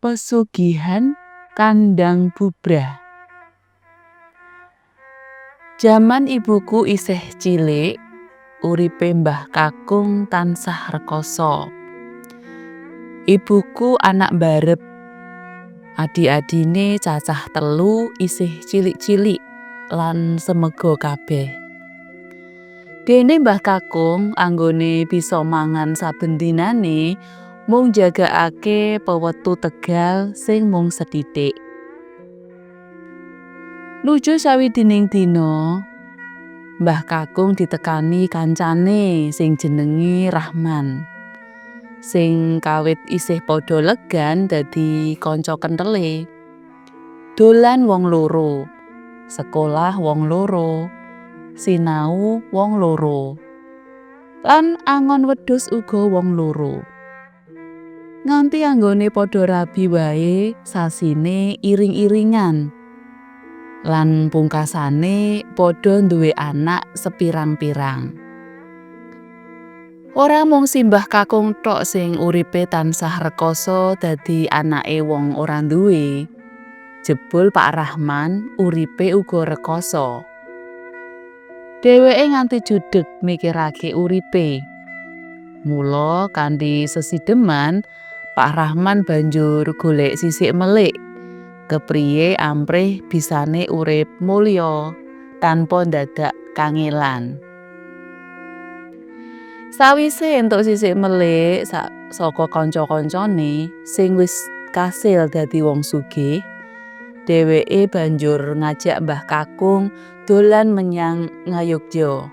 Pesugihan Kandhang Bubrah. Jaman ibuku isih cilik, uripe Mbah Kakung tansah rekoso. Ibuku anak mbarep. Adi-adine cacah telu isih cilik-cilik lan semega kabeh. Dene Mbah Kakung anggone bisa mangan saben dinane mung njagakake pewetu tegal sing mung sethithik. Nuju sawijining dina, Mbah Kakung ditekani kancane sing jenenge Rahman. Sing kawit isih padha legan dadi kanca kenthele. Dolan wong loro, sekolah wong loro, sinau wong loro, lan angon wedhus uga wong loro. Nganti anggone padha rabi wae sasine iring-iringan. Lan pungkasane padha duwe anak sepirang-pirang. Ora mung simbah kakung thok sing uripe tansah rekoso dadi anake wong ora duwe. Jebul Pak Rahman uripe uga rekoso. Dheweke nganti judeg mikirake uripe. Mula kanthi sesideman, Pak Rahman banjur golek sisik melik kepriye amprih bisane urip mulya tanpa ndadak kangelan. Sawise entuk sisik melik saka kanca-kancane sing wis kasil dadi wong sugih, dheweke banjur ngajak Mbah Kakung dolan menyang Ngayogya.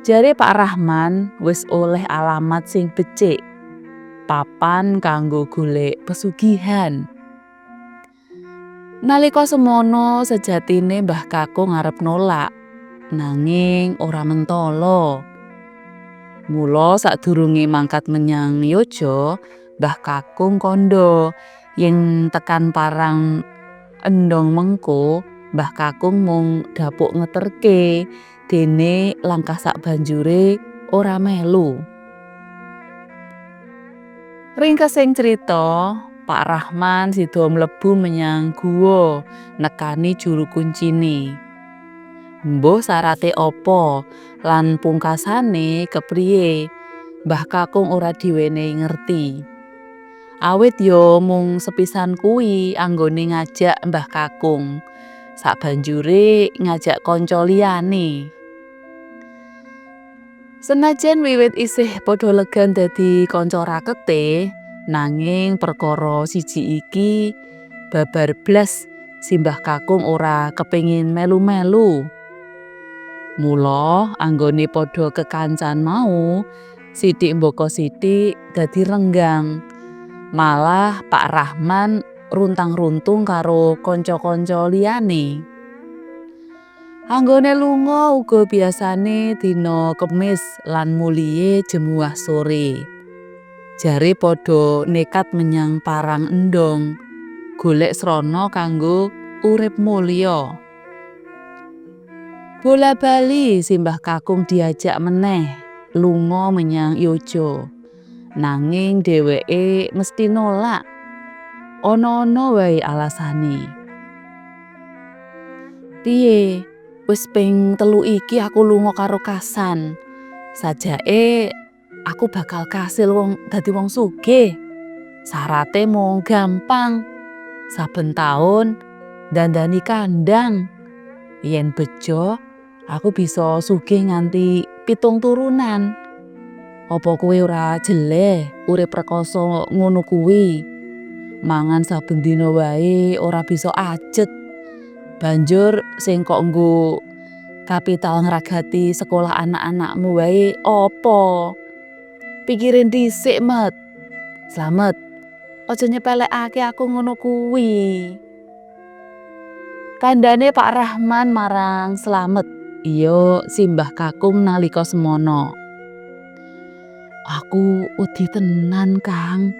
Jare Pak Rahman wis oleh alamat sing becik, papan kanggo golek pesugihan. Nalika semono sejatine Mbah Kakung arep nolak, nanging ora mentala. Mula sadurunge mangkat menyang Yogya, Mbah Kakung kandha yen tekan Parang Endhong mengko, Mbah Kakung mung dapuk ngeterke dene langkah sabanjure ora melu. Ringkesing crita, Pak Rahman sida mlebu menyang guwa nekani juru kuncine. Mbuh sarate apa lan pungkasane kepriye, Mbah Kakung ora diwenehi ngerti. Awit ya mung sepisan kuwi anggone ngajak Mbah Kakung, sabanjure ngajak kanca liyane. Senajan wiwit isih padha legan dadi kanca rakete, nanging perkara siji iki babar blas simbah kakung ora kepengin melu-melu. Mula anggone padha kekancan mau, sithik mbaka sithik dadi renggang. Malah Pak Rahman runtang-runtung karo kanca-kanca liyane. Anggone lunga uga biasane dina Kemis lan mulihe Jemuah sore. Jare padha nekat menyang Parang Endhong, golek srana kanggo urip mulya. Bola bali simbah kakung diajak meneh lunga menyang Yogya. Nanging dheweke mesti nolak. Ana-ana wae alasane. Piye? Wis ping telu iki aku lunga karo Kasan. Sajake aku bakal kasil wong dadi wong sugih. Sarate mung gampang. Saben taun dandani kandang. Yen bejo, aku bisa sugih nganti 7 turunan. Apa kowe ora jeleh urip rekoso ngono kuwi? Mangan saben dina wae ora bisa ajeg. Banjur sing kok nggo kapital ngragati sekolah anak-anakmu wae apa? Pikirin dhisik, Met. Slamet, aja nyepelekake aku ngono kuwi. Kandhane Pak Rahman marang Slamet, iya simbah kakung nalika semono. Aku wedi tenan, Kang.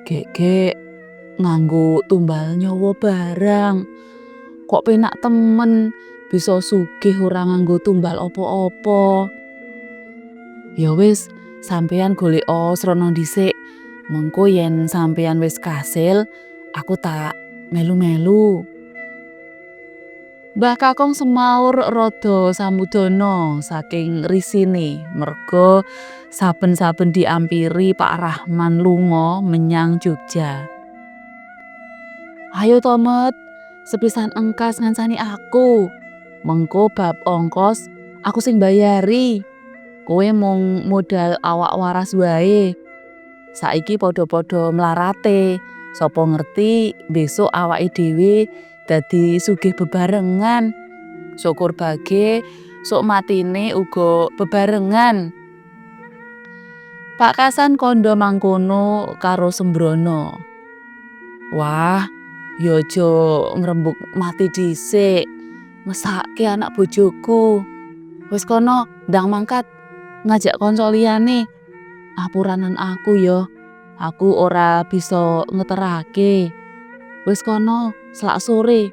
Gek-gek nganggo tumbal nyawa barang. Kok penak temen bisa sugih ora nganggo tumbal apa-apa. Ya wis, sampeyan goleka srana dhisik. Mengko yen sampeyan wis kasil, aku tak melu-melu. Mbah Kakung semaur rada samudana saking risine merga saben-saben diampiri Pak Rahman lunga menyang Jogja. Ayo to, Met, sepisan engkas ngancani aku. Mengko bab ongkos aku sing mbayari. Kowe mung modal awak waras wae. Saiki padha-padha mlarate. Sapa ngerti besok awake dhewe dadi sugih bebarengan. Syukur bage sok matine uga bebarengan. Pak Kasan kandha mangkono karo sembrono. Wah, ya aja ngrembug mati dhisik. Mesake anak bojoku. Wis kono ndang mangkat ngajak kanca liyane. Apuranen aku ya, aku ora bisa ngeterake. Wis kono selak sore.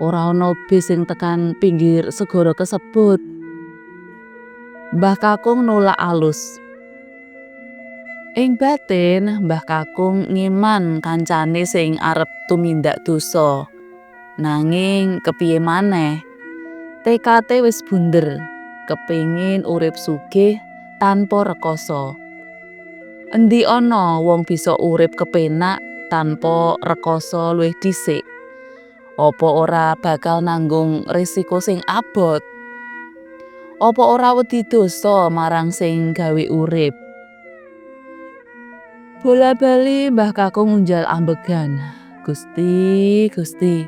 Ora ana bis sing tekan pinggir segara kesebut. Mbah Kakung nolak alus. Ing batin Mbah Kakung ngeman kancane sing arep tumindak dosa. Nanging kepiye maneh? Tekate wis bunder, kepingin urip sugih tanpa rekoso. Endi ana wong bisa urip kepenak tanpa rekoso luwih dhisik? Apa ora bakal nanggung resiko sing abot? Apa ora wedi dosa marang sing gawe urip? Bola-bali Mbah Kakung unjal ambegan. Gusti, Gusti,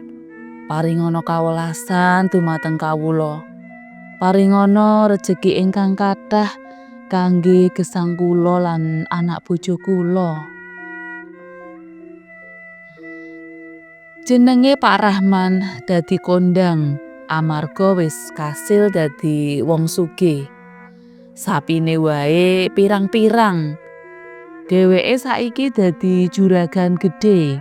paringana kawelasan dumateng kawula. Paringana rejeki ingkang kathah kangge gesang kula lan anak bojo kula. Jenenge Pak Rahman dadi kondang amarga wis kasil dadi wong sugih. Sapine wae pirang-pirang. Dheweke saiki dadi juragan gedhe.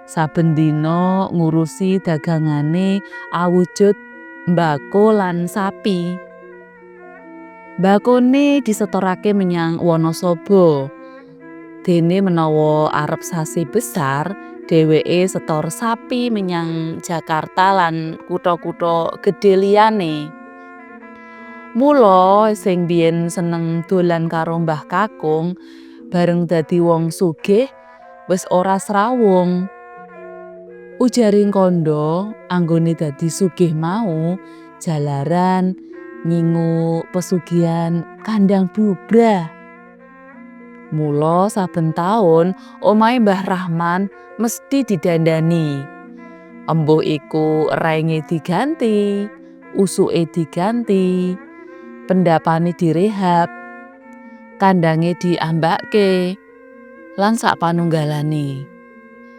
Saben dina ngurusi dagangane awujud mbako lan sapi. Mbakone disetorake menyang Wonosobo. Dene menawa arep sasi besar, dheweke setor sapi menyang Jakarta lan kutha-kutha gedhe liyane. Mula sing biyen seneng dolan karo Mbah Kakung bareng dadi wong sugih wis ora srawung. Ujaring kandha anggone dadi sugih mau jalaran ngingu pesugihan kandang bubrah. Mula saben taun omahe Mbah Rahman mesti didandani. Embuh iku renge diganti, usuke diganti, pendapane direhab, kandange diambake, lan sak panunggalane.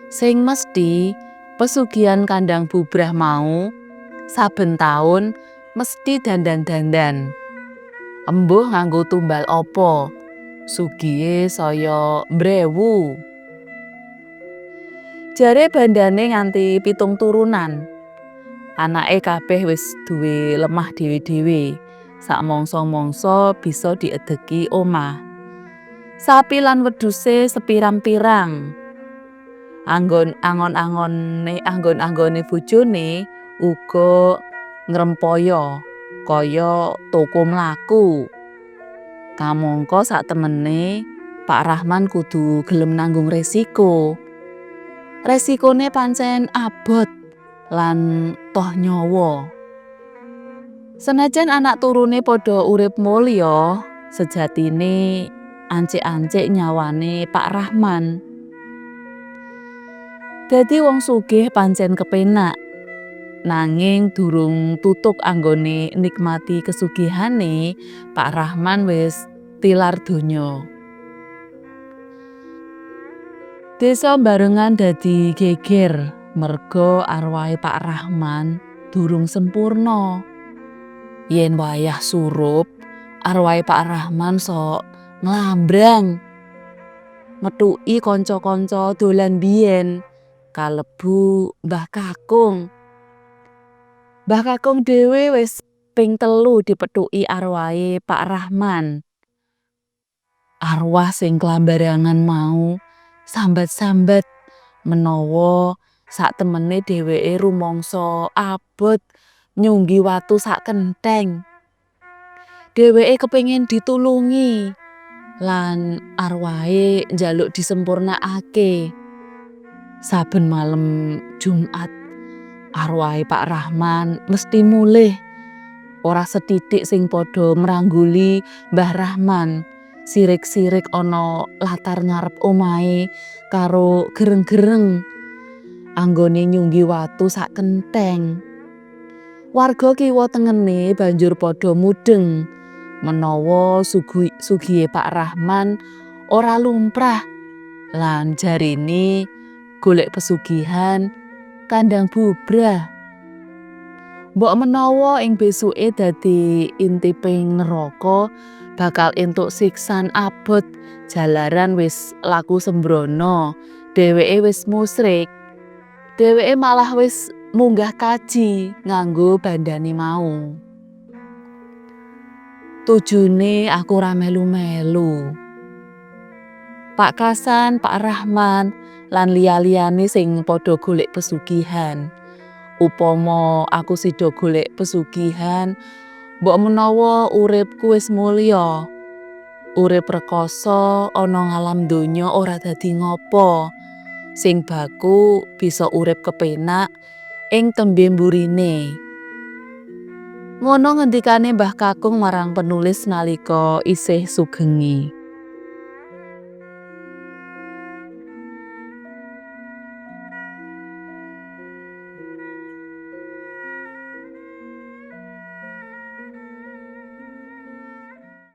Sing mesti pesugihan kandang bubrah mau saben taun mesti dandan-dandan. Embuh nganggo tumbal apa? Sugihe saya mbrewu. Jare bandane nganti 7 turunan. Anake kabeh wis duwe lemah dhewe-dhewe. Sak mangsa-mangsa bisa diedeki omah. Sapi lan wedhuse sepirang-pirang. Anggon angon-angone anggon-anggone bojone uga ngrempoyo kaya toko mlaku. Kamangka satemene Pak Rahman kudu gelem nanggung resiko. Resikone pancen abot lan toh nyawa. Senajan anak turune padha urip mulya, sejatine ancik-ancik nyawane Pak Rahman. Dadi wong sugih pancen kepenak. Nanging durung tutuk anggone nikmati kesugihane, Pak Rahman wis tilar donya. Desa Barengan dadi geger merga arwahe Pak Rahman durung sempurna. Yen wayah surup, arwahe Pak Rahman sok nglambrang. Methuki kanca-kanca dolan biyen kalebu Mbah Kakung. Mbah Kakung dhewe wis ping 3 dipethuki arwahe Pak Rahman. Arwah sing klambarangan mau Sambat-sambat menawa sak temene dheweke rumangsa abot nyunggi watu sak kentheng. Dheweke kepengin ditulungi lan arwahe njaluk disempurnakake. Saben malem Jumat arwahe Pak Rahman mesti mulih. Ora sethithik sing padha mrangguli Mbah Rahman. Sirik-sirik ana latar ngarep omahe karo gereng-gereng anggone nyunggi watu sak kentheng. Warga kiwa tengene banjur padha mudeng menawa sugihe Pak Rahman ora lumrah lan jarene golek pesugihan kandhang bubrah. Mbok menawa ing besuke dadi intiping neraka bakal entuk siksan abot jalaran wis laku sembrono, dheweke wis musyrik. Dheweke malah wis munggah kaji nganggo bandane mau. Tujune aku ora melu-melu. Pak Kasan, Pak Rahman, lan liya-liyane sing padha golek pesugihan. Upama aku sida golek pesugihan, mbok menawa uripku wis mulya. Urip rekoso ana ngalam donya ora dadi ngopo. Sing baku bisa urip kepenak ing tembe mburine. Ngono ngendikane Mbah Kakung marang penulis nalika isih sugenge.